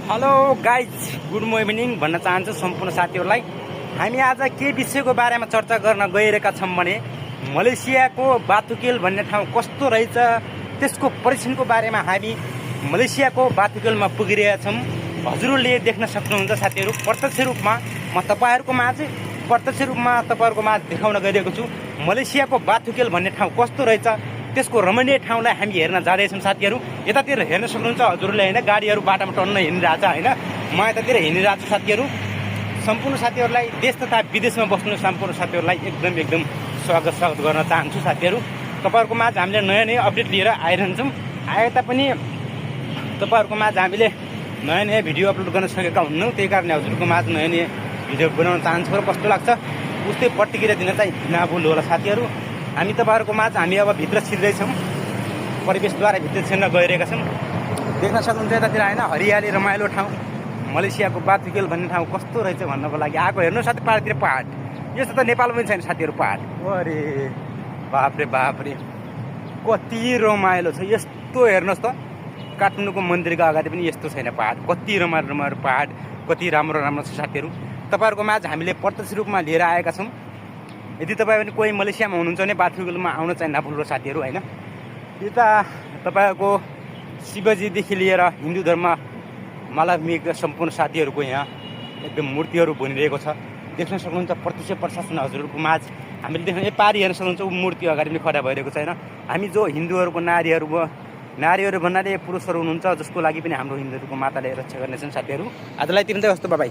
Hello guys, good evening भन्न चाहन्छु सम्पूर्ण साथीहरूलाई। हामी आज के विषयको बारेमा चर्चा गर्न गइरहेका छौँ भने मलेसियाको बाथुकेल भन्ने ठाउँ कस्तो रहेछ त्यसको परीक्षणको बारेमा हामी मलेसियाको बाथुकेलमा पुगिरहेका छौँ। हजुरहरूले देख्न सक्नुहुन्छ साथीहरू, प्रत्यक्ष रूपमा म प्रत्यक्ष रूपमा तपाईँहरूकोमा देखाउन गइरहेको छु मलेसियाको बाथुकेल भन्ने ठाउँ कस्तो रहेछ, त्यसको रमणीय ठाउँलाई हामी हेर्न जाँदैछौँ साथीहरू। यतातिर हेर्न सक्नुहुन्छ हजुरहरूले होइन, गाडीहरू बाटोमा टन्न हिँडिरहेछ होइन, म यतातिर हिँडिरहेको छु साथीहरू। सम्पूर्ण साथीहरूलाई, देश तथा विदेशमा बस्नु सम्पूर्ण साथीहरूलाई एकदम स्वागत गर्न चाहन्छु साथीहरू। तपाईँहरूको माझ हामीले नयाँ अपडेट लिएर आइरहन्छौँ। आए तापनि तपाईँहरूको माझ हामीले नयाँ भिडियो अपलोड गर्न सकेका हुन्नौँ, त्यही कारणले हजुरको माझ नयाँ भिडियो बनाउन चाहन्छु र कस्तो लाग्छ उस्तै प्रतिक्रिया दिन चाहिँ नभुल्नु होला साथीहरू। हामी तपाईँहरूको माझ हामी अब भित्र छिर्दैछौँ, परिवेशद्वारा भित्र छिर्न गइरहेका छौँ। देख्न सक्नुहुन्छ यतातिर होइन, हरियाली रमाइलो ठाउँ मलेसियाको बाथुकेल भन्ने ठाउँ कस्तो रहेछ भन्नको लागि आएको। हेर्नु साथी, पाहाडतिर पहाड, यस्तो त नेपालमै छैन साथीहरू पहाड। अरे बाफ्रे कति रमाइलो छ। यस्तो हेर्नुहोस् त, काठमाडौँको मन्दिरको अगाडि पनि यस्तो छैन पहाड। कति रमाइलो पहाड, कति राम्रो छ साथीहरू। तपाईँहरूको माझ हामीले प्रत्यक्ष रूपमा लिएर आएका छौँ। यदि तपाईँ पनि कोही मलेसियामा हुनुहुन्छ भने बाथुकेलमा आउन चाहिँ नभुल्नु साथीहरू होइन। यता तपाईँहरूको शिवजीदेखि लिएर हिन्दू धर्मावलम्बीका सम्पूर्ण साथीहरूको यहाँ एकदम मूर्तिहरू बनिरहेको छ। देख्न सक्नुहुन्छ प्रत्यक्ष प्रशासन हजुरहरूको माझ हामीले देख्न पारी हेर्न सक्नुहुन्छ, ऊ मूर्ति अगाडि पनि खडा भइरहेको छैन। हामी जो हिन्दूहरूको नारीहरू भन्नाले पुरुषहरू हुनुहुन्छ, जसको लागि पनि हाम्रो हिन्दूहरूको माताले रक्षा गर्नेछन् साथीहरू। आजलाई तिमीलाई कस्तो बाबाई।